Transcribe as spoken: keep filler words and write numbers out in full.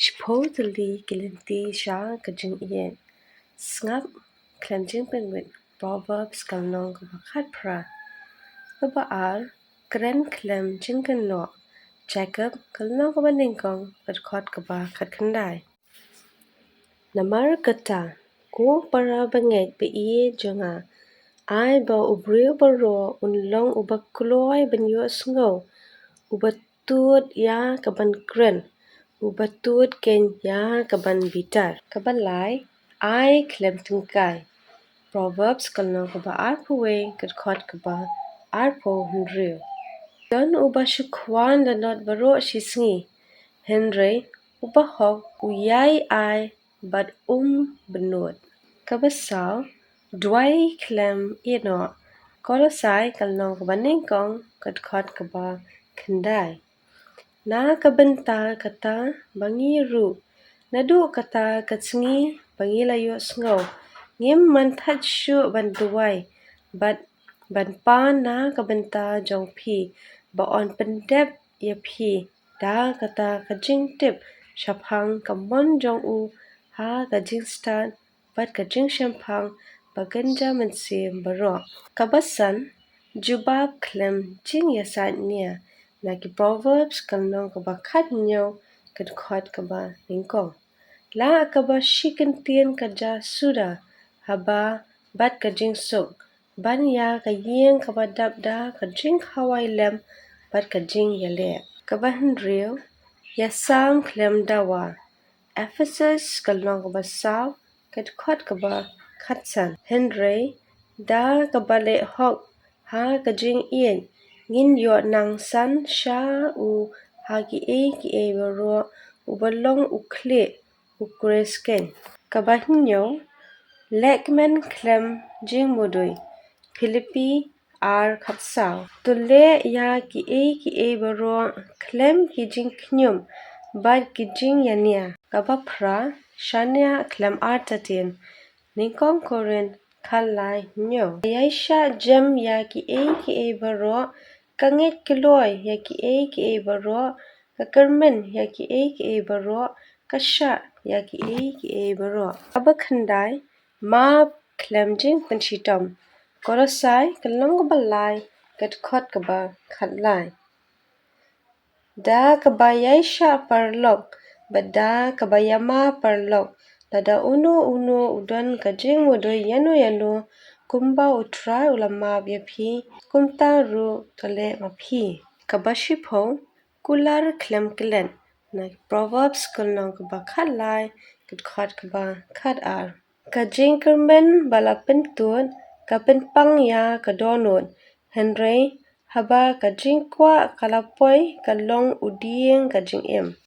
Shiphew tylli ki lynti sha ka jingïeit. Sngap khlem jingpynwit. Proverbs ka lynnong kaba khatphra. Kaba ar, kren khlem jingkynnoh. Jakob ka lynnong kaba nyngkong, ka dkhot kaba khatkhyndai. Namar kata, ko para bangeit ba ïeit jong nga, ai ba u briew baroh un long uba kloi ban ïohsngew, uba tut ïa kaban kren, uba tut keiñ ïa kaban bitar. Kaba lai, ai khlem tyngkai. Proverbs ka lynnong kaba arphew wei, ka dkhot kaba arphew hynriew. Don uba shu khwan lanot baroh shisngi, hynrei uba hok u ïai ai bad um bynnud. Kaba saw, duwai khlem ïehnoh. Kolosai ka lynnong kaba nyngkong, ka dkhot kaba khyndai. Na ka bynta kata ba ngi ruh, naduh kata ka sngi ba ngi la ïohsngew, ngim man thait shuh ban duwai bad ban pan na ka bynta jong phi, ba un pyndep ïa phi da kata ka jingtip shaphang ka mon jong u ha ka jingstad bad ka jingshemphang ba kynja mynsiem baroh. Kaba san, jubab khlem jingïasaid nia. Na ki Proverbs ka lynnong kaba khathynñiew, ka dkhot kaba nyngkong. La kaba shi kyntien ka ja suda haba bad ka jingsuk, ban ïa ka ïing kaba dap da ka jingkhawai lem bad ka jingïaleh. Kaba hynriew, ïasam khlem dawa. Ephesus ka lynnong kaba saw, ka dkhot kaba khatsan. Hynrei da kaba leh hok ha ka jingïeit, ngin ïoh nang san sha u ha kiei kiei baroh, uba long u khlieh u khreh skeiñ. Kaba hynñiew, lehkmen khlem jingmudui. Philippi ar khatsaw. To leh ïa kiei kiei baroh khlem ki jingkhñium bad ki jingïania. Kaba phra, shaniah khlem artatien. Nyngkong Korinth khatlai hynñiew. Ïaishah jem ïa kiei kiei baroh, ka ngeit kloi ïa kiei kiei baroh, ka kyrmen ïa kiei kiei baroh, ka shah ïa kiei kiei baroh. Kaba khyndai, map khlem jingpynshitom. Kolosai ka lynnong kaba lai, ka dkhot kaba khatlai. Da kaba ïaishah paralok bad da kaba ïamap paralok, lada uno uno u don ka jingmudui ïano ïano, kumba U Trai u la map ïa phi, kumta ruh to leh ma phi. Kaba shiphew, kular khlem klet. Na Proverbs ka lynnong kaba khatlai, ka dkhot kaba khatar. Ka jingkyrmen ba la pyntud ka pynpang ïa ka dohnud, hynrei haba ka jingkwah ka la poi ka long u dieng ka jingim.